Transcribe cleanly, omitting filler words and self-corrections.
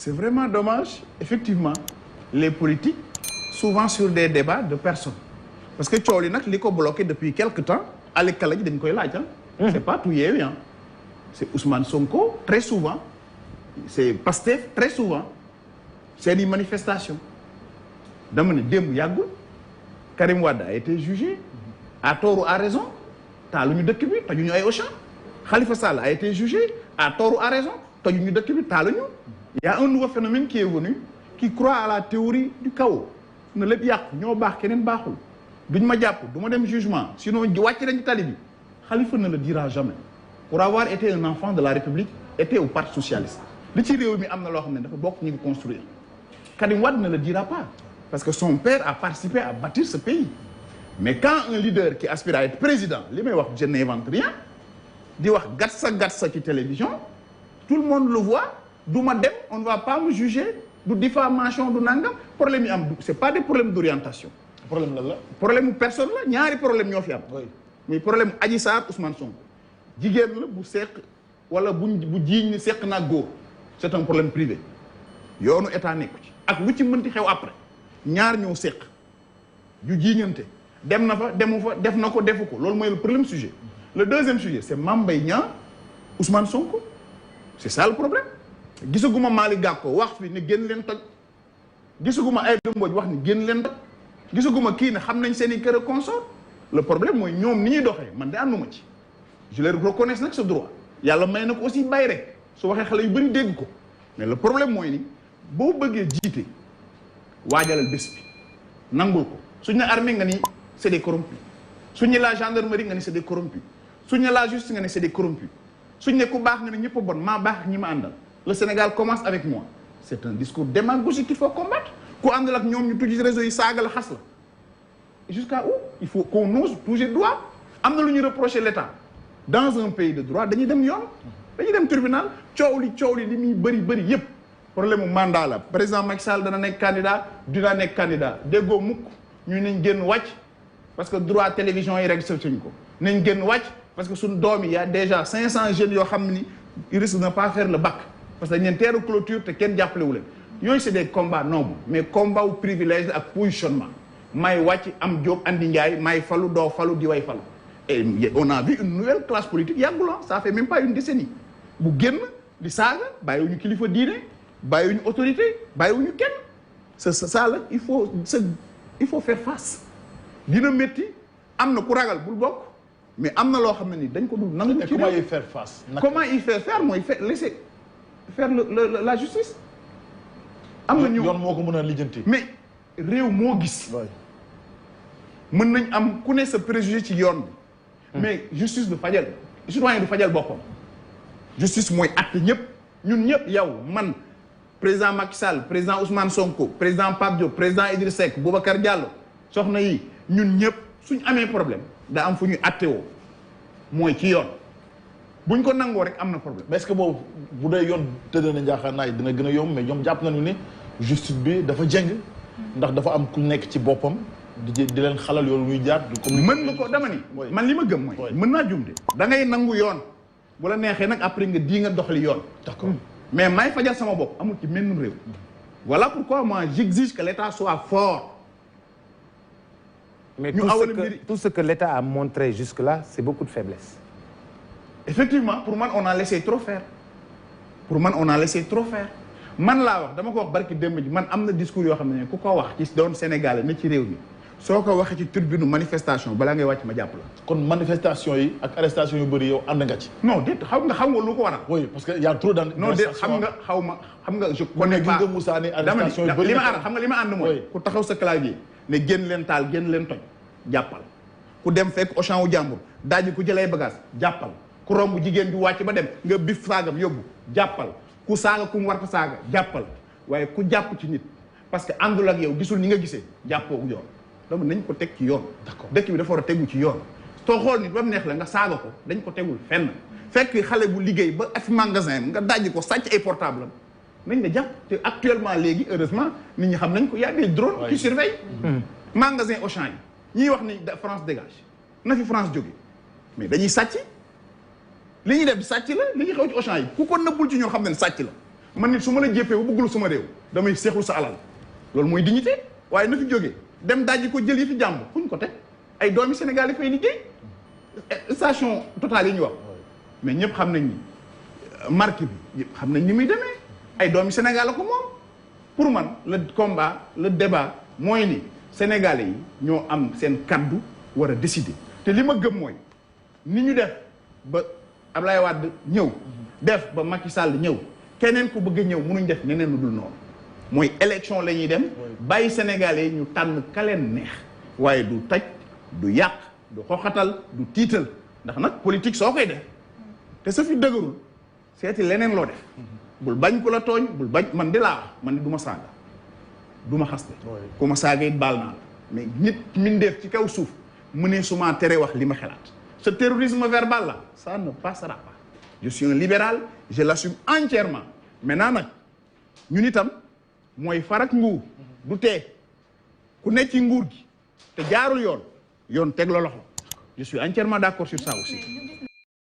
C'est vraiment dommage, effectivement, les politiques, souvent sur des débats de personnes. Parce que coow li nag li ko bloqué depuis quelque temps Aliou Kala ji dañ koy laaj c'est pas tout Yewwi c'est Ousmane Sonko très souvent c'est Pastef très souvent c'est des manifestations dama ne démb yàggul Karim Wade a été jugé à tort ou à raison taaluñu dëkk bi tojuñu ay Auchan Khalifa Sall a été jugé à tort ou à raison tojuñu dëkk bi taaluñu. Il y a un nouveau phénomène qui est venu qui croit à la théorie du chaos ne lépp yàqu ñoo baax keneen baaxul duñ ma jàpp du ma dem jugement sinon wàcc nañ ci tali bi Khalifa ne le dira jamais pour avoir été un enfant de la République était au Parti socialiste li ci réew mi am na loo xam ne dafa bokk ñu ngi construire Karim Wade ne le dira pas parce que son père a participé à bâtir ce pays mais quand un leader qui aspire à être président li may wax je n'invente rien di wax gatsa ci télévision tout le monde le voit du ma dem on ne va pas me juger du diffamation du nangam problème yi am du c'est pas des problèmes d'orientation. problème lan la. problème mu personne la ñaari problème ñoo fi am. muy problème Adji Sarr Ousmane Sonko jigéen la bu seq wala bu jiiñ ni seq naa góor c'est un problème privé yoonu état nekku ci ak lu ci mënti xew après ñaar ñoo seq ju jiiñante dem na fa demu fa def na ko defu ko loolu mooy le premier sujet. le deuxième sujet c'est Mame Mbaye Niang Ousmane Sonko c'est ça le problème. gisaguma Malick Gakou wax fi ne génn leen toj gisaguma Aïda Mbodj wax ni génn leen toj gisaguma kii ne xam nañ seen i kër consort le problème mooy ñoom ni ñuy doxee man de ànduma ci je leur reconnais nag ce droit yàlla may na ko aussi bay rek su waxee xale yu bëri dégg ko mais le problème mooy ni boo bëggee jiite waajalal bés bi nangul ko suñ ne armée nga ni c'est des corrompus suñ ne la gendarmerie nga ni c'est des corrompus suñ ne la justice nga ni c'est des corrompus suñ ne ku baax nga ne ñëpp a bon maa baax ñi ma àndal le Sénégal commence avec moi c'est un discours démagogique qu'il faut combattre ku àndal ak ñoom ñu tuji réseau yi saaga la xas la jusqu'à où il faut qu'on ose toucher droit am na lu ñuy reprocher l'État dans un pays de droit dañuy dem yoon dañuy dem tribunal coow li li muy bëri yëpp problème mu mandat la président Macky Sall dana nekk candidat dina nekk candidat déggoo mukk ñu nañ génn wàcc parce que droit télévision yi rek suñ ko nañ génn wàcc parce que suñ doom yi y a déjà 500 jeunes yoo xam ni ils risquent de ne pas faire le bac parce que dañ leen teeru clôture te kenn jàppalewu leen yooyu c'est des combats nobles mais combat wu privilège la ak positionnement may wàcc am jóob andi njaay may falu doo falu di way falu et on a vu une nouvelle classe politique yàggul ça fait même pas une décennie bu génn di saaga bàyyiwuñu kilifa diine bàyyiwuñu autorité bàyyiwuñu kenn c'est ça la il faut faire face dina métti am na ku ragal bul bokk mais am na loo xam ne ni dañ ko dul nangu ci comment y faire face comment y faire mooy laisser faire la justice am na ñu yoon moo ko mën a lijjanti mais réew moo gis mën nañ am ku ne sa préjugé ci yoon bi mais justice du fajal citoyen du fajal boppam justice mooy acte ñëpp ñun ñëpp yow man président Macky Sall président Ousmane Sonko président Pape Diop président Idriss Seck Boubacar Diallo soxna yi ñun ñëpp suñ amee problème da am fu ñuy attewoo mooy ci yoon buñ ko nangoo rek am na problème. mais est-ce que boobu bu dee yoon tëdd na njaaxaan naay dina gën a yomb mais ñoom jàpp nañu ni justice bi dafa jeng ndax dafa am ku nekk ci boppam di leen xalal yoon muy jaar. mën nga ko dama ni man li ma gëm mooy. mën naa jum de da ngay nangu yoon bu la neexee nag après nga di nga doxali yoon. d'accord mais may fajal sama bopp amul ci menn réew. voilà pourquoi moi j'exige que l'État soit fort. mais tout ce que l'État a montré jusque-là c'est beaucoup de faiblesse. effectivement pour man on a laissé trop faire man laa wax dama ko wax barki démb ji man am na discours yoo xam ne ku ko wax ci doon Sénégalais na ci réew mi soo ko waxee ci tribune manifestation balaa ngay wàcc ma jàpp la. kon manifestation yi ak arrestation yu bëri yow ànd nga ci. non déet xam nga lu ko waral. oui parce que y a trop d' non déet xam nga je connais pas. Moussa ni arrestation yu bëri li ma ànd xam nga li ma ànd mooy. ku taxaw sa clavier ne génn leen taal génn leen toj jàppal ku dem fekk Auchan wu jàmbur daaji ku jëlay bagage jàppal ku romb jigéen ju wàcc ba dem nga bif saagam yóbbu jàppal ku saaga ku mu war ko saaga jàppal waaye ku jàpp ci nit parce que àndul ak yow gisul ni nga gisee jàppoo yoon donc nañ ko teg ci yoon. d'accord dëkk bi dafa war a tegu ci yoon. soo xool nit ba mu neex la nga saaga ko dañ ko tegul fenn fekk xale bu liggéey ba af magasin nga dajji ko sàcc ay portable am nañ la jàpp te actuellement léegi heureusement nit ñi xam nañ ko y a des drones qui surveillent magasin Auchan yi ñiy wax ni France dégage na fi France jóge mais dañuy sàcc li ñuy def di sàcc la li ñuy xew ci Auchan yi ku ko nëbbul ci ñoom xam ne sàcc la man nit su ma la jéppee ba bëggul sama réew damay seexlu sa alal loolu mooy dignité waaye na fi jógee dem dajji ko jël yi fi jàmb fuñ ko teg ay doomi Sénégal yi fay liggéey station Total yi ñu wax mais ñëpp xam nañ ni marque bi yëpp xam nañ ni muy demee ay doomi Sénégal la ko moom pour man le combat le débat mooy ni Sénégalais yi ñoo am seen kaddu war a décider te li ma gëm mooy ni ñu def ba Ablaye Wade ñëw def ba Macky Sall ñëw keneen ku bëgg a ñëw mënuñ def neneen lu dul noonu mooy élection la ñuy dem bàyyi Sénégalais yi ñu tànn ka leen neex waaye du taj du yàq du xoxatal du tiital ndax nag politique soo koy def te sa fi dëgërul seeti leneen loo def bul bañ ku la tooñ bul bañ man di laa wax man ni du ma saaga du ma xaste ku ma saaga it baal naa la mais nit mindeef ci kaw suuf mu ne suma tere wax li ma xalaat ce terrorisme verbal là ça ne passera pas je suis un libéral je l'assume entièrement maintenant nag ñun itam mooy farak nguur du tee ku nekk ci nguur gi te jaarul yoon teg la loxo je suis entièrement d'accord sur ça aussi